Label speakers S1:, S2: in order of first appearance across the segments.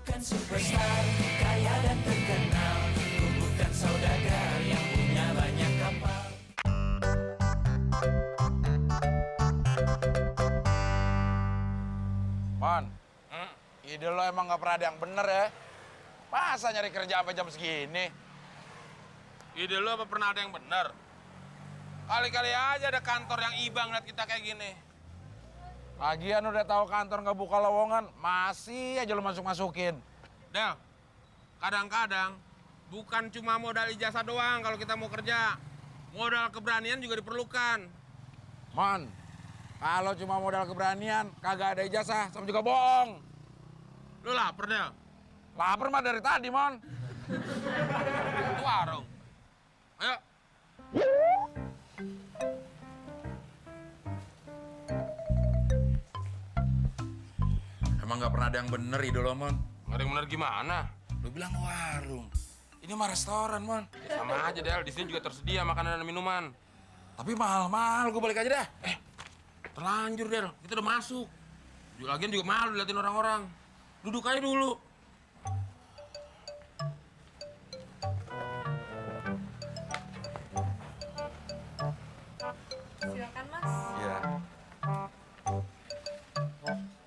S1: bukan superstar, kaya dan terkenal. Ku bukan saudagar yang punya banyak kapal.
S2: Mon, ide lo emang gak pernah ada yang bener ya? Masa nyari kerja apa jam segini?
S3: Ide lu apa pernah ada yang bener? Kali-kali aja ada kantor yang iba ngeliat kita kayak gini.
S2: Lagian udah tahu kantor nggak buka lowongan, masih aja lo masuk-masukin.
S3: Del, kadang-kadang bukan cuma modal ijazah doang kalau kita mau kerja. Modal keberanian juga diperlukan.
S2: Mon, kalau cuma modal keberanian, kagak ada ijazah, sama juga bohong.
S3: Lu lapar, Del?
S2: Lapar mah dari tadi, Mon.
S3: Itu warung. Ayo.
S2: Emang nggak pernah ada yang bener ide lo, Mon.
S3: Nggak ada yang bener gimana?
S2: Lo bilang warung. Ini mah restoran, Mon.
S3: Ya sama aja, Del. Di sini juga tersedia makanan dan minuman.
S2: Tapi mahal-mahal, gue balik aja dah.
S3: Terlanjur, Del. Kita udah masuk. Lagian juga malu diliatin orang-orang. Duduk aja dulu.
S4: Silakan, Mas.
S2: Iya.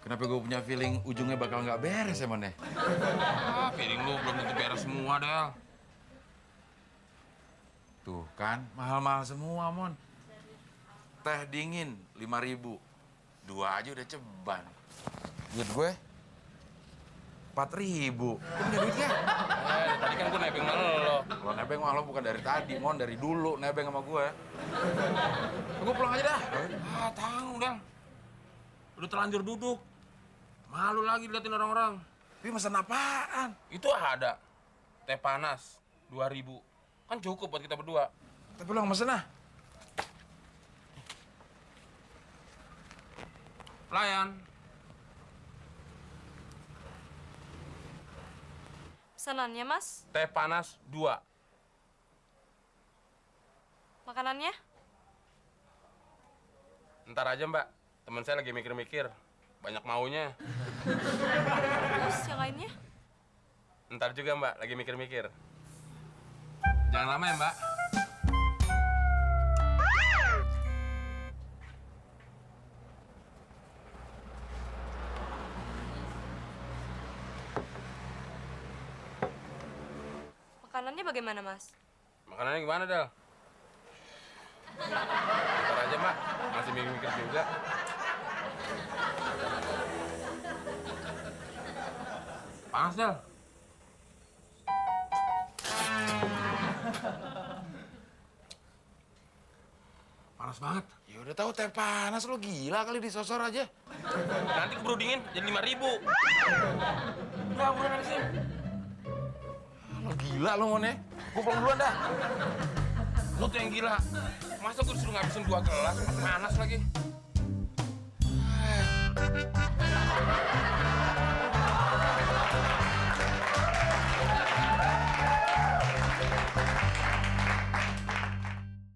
S2: Kenapa gue punya feeling ujungnya bakal nggak beres ya, Mon ya?
S3: Piring lu belum tentu beres semua, Del.
S2: Tuh kan, mahal-mahal semua, Mon. Teh dingin, 5.000. 2 aja udah ceban. Duit gue, 4.000. Lu punya duit ya?
S3: Tadi kan gue nebeng sama lo.
S2: Kalau nebeng mah lo bukan dari tadi, Mon. Dari dulu nebeng sama gue. Gue pulang aja dah.
S3: Tanggung, Del. Udah terlanjur duduk. Malu lagi diliatin orang-orang.
S2: Tapi mesen apaan?
S3: Itu ada. Teh panas, 2.000. Kan cukup buat kita berdua.
S2: Tapi lo nggak mesen ah?
S3: Pelayan.
S4: Pesanannya, Mas.
S3: Teh panas 2.
S4: Makanannya?
S3: Ntar aja, Mbak. Teman saya lagi mikir-mikir. Banyak maunya.
S4: Terus yang lainnya?
S3: Ntar juga, Mbak. Lagi mikir-mikir. Jangan lama ya, Mbak.
S4: Makanannya bagaimana, Mas?
S3: Makanannya gimana, Del? Ntar aja, Mbak. Masih mikir-mikir juga. Panas, Del. Panas banget.
S2: Ya udah tahu teh panas, lo gila kali disosor aja.
S3: Nanti keburu dingin jadi 5.000. Enggak, bukan dari sini.
S2: Lo gila lo, Mon ya. Gue pulang duluan dah.
S3: Lu tuh yang gila. Masa gue disuruh ngabisin 2 gelas, panas lagi.